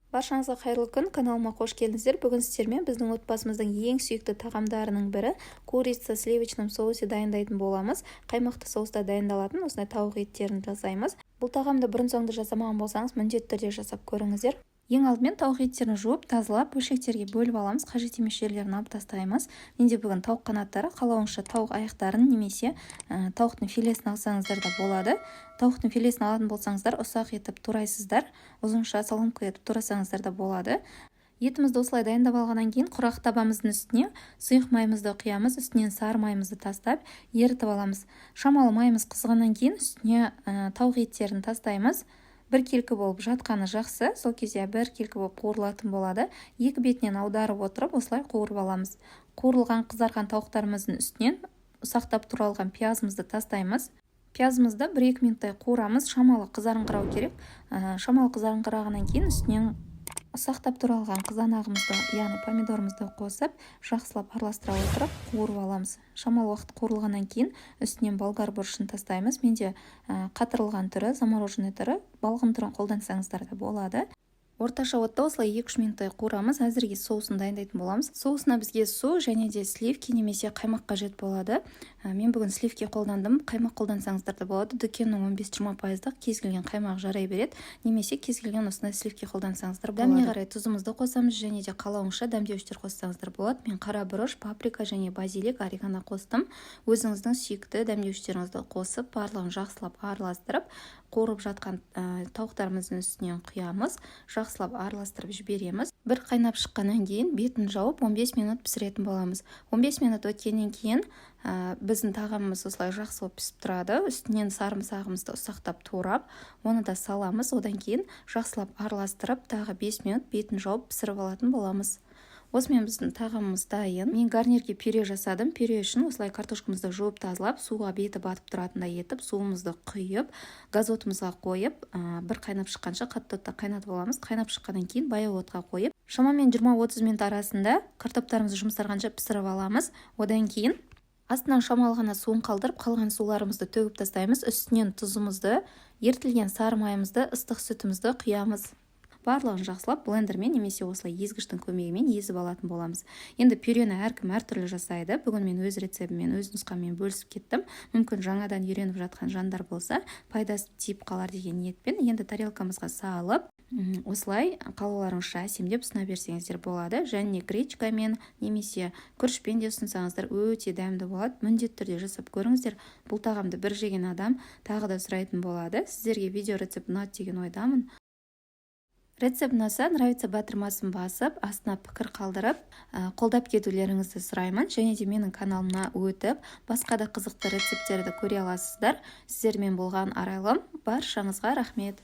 Баршаңызға қайырлы күн! Каналыма қош келдіңіздер! Бүгін сіздермен біздің отбасымыздың ең сүйікті тағамдарының бірі курица в сливочном соусе дайындайтын боламыз. Қаймақты соуста дайындалатын осындай тауық еттерін жасаймыз. Бұл тағамды бұрын-соңды жасамаған болсаңыз, міндетті түрде жасап көріңіздер. Ең алдымен тауық еттерін жуып, тазалап, бөлшектерге бөліп аламыз. Қажет емес жерлерін алып тастаймыз. Менде бүгін тауық қанаттары. Қалауыңызша тауық аяқтарын немесе тауықтың филесін алсаңыздар да болады. Тауықтың филесін алатын болсаңыздар, ұсақ етіп турайсыздар, ұзынша соломка етіп турасаңыздар да болады. Етімізді осылай дайындап алғаннан кейін құрғақ табамыздың үстіне сұйық майымызды құямыз. Үстінен сары майымызды тастап, ерітіп аламыз. Шамалы майымыз қызғаннан кейін үстіне тауық еттерін тастаймыз. Біркелкі болып жатқаны жақсы, сол кезде біркелкі болып қуырылатын болады. Екі бетінен аударып отырып, осылай қуырып аламыз. Қуырылған, қызарған тауықтарымыздың үстінен ұсақтап туралған пиязымызды тастаймыз. Пиязымызды 1-2 минуттай қуырамыз, шамалы қызарыңқырау керек. Шамалы қызарыңқырағаннан кейін үстінен ұсақтап туралған қызанағымызды, яғни помидорымызды қосып, жақсылап араластыра отырып, қуырып аламыз. Шамалы уақыт қуырылғаннан кейін үстінен болгар бұрышын тастаймыз. Менде қатырылған түрі, замороженный түрі, балғын түрін қолдансаңыздар да болады. Орташа отта осылай 2-3 минуттай қуырамыз. Әзірге соусын дайындайтын боламыз. Соусына бізге су және де сливки немесе қаймақ қажет болады. Мен бүгін сливки қолдандым, қаймақ қолдансаңыздар да болады. Дүкеннің 15-20 пайыздық кез келген қаймағы жарай береді немесе кез келген осындай сливки қолдансаңыздар болады. Дәміне қарай тұзымызды қосамыз және де қалауыңызша дәмдеуіштер қоссаңыздар болады. Мен қара бұрыш, паприка және базилик, орегано қостым. Өзіңіздің сүйікті дәмдеуіштеріңізді қосып, барлығын жақсылап араластырып, қуырып жатқан тауықтарымыздың үстінен құямыз. Жақсылап араластырып жібереміз. Бір қайнап шыққаннан кейін бетін жауып, 15 минут пісіретін боламыз. 15 минут өткеннен кейін біздің тағамымыз осылай жақсы болып пісіп тұрады. Үстінен сарымсағымызды ұсақтап турап, оны да саламыз. Одан кейін жақсылап араластырып, тағы 5 минут бетін жауып пісіріп алатын боламыз. Осымен біздің тағамымыз дайын. Мен гарнирге пюре жасадым. Пюре үшін осылай картошкамызды жуып, тазалап, суға беті батып тұратындай етіп суымызды құйып, газ отымызға қойып, бір қайнап шыққанша қатты отта қайнатып аламыз. Қайнап шыққаннан кейін баяу отқа қойып, шамамен 20-30 минут арасында картоптарымызды жұмсарғанша пісіріп аламыз. Одан кейін астынан шамалы ғана суын қалдырып, қалған суларымызды төгіп тастаймыз. Үстінен тұзымызды, ерітілген сары майымызды, ыстық сүтімізді құямыз. Барлығын жақсылап блендермен немесе осылай езгіштің көмегімен езіп алатын боламыз. Енді пюрені әркім әртүрлі жасайды. Бүгін мен өз рецептіммен, өз нұсқаммен бөлісіп кеттім. Мүмкін, жаңадан үйреніп жатқан жандар болса, пайдасы тиіп қалар деген ниетпен. Енді тарелкамызға салып, осылай қалауларыңызша әсемдеп ұсына берсеңіздер болады. Және гречкамен немесе күрішпен де ұсынсаңыздар, өте дәмді болады. Міндетті түрде жасап көріңіздер. Бұл тағамды бір жеген адам тағы да сұрайтын болады. Сіздерге видео рецепт ұнады деген ойдамын. Рецепт ұнаса, «Нравится» батырмасын басып, астына пікір қалдырып, қолдап кетулеріңізді сұраймын. Және де менің каналыма өтіп, басқа да қызықты рецепттерді көре аласыздар. Сіздермен болған Арайлым. Баршаңызға рахмет!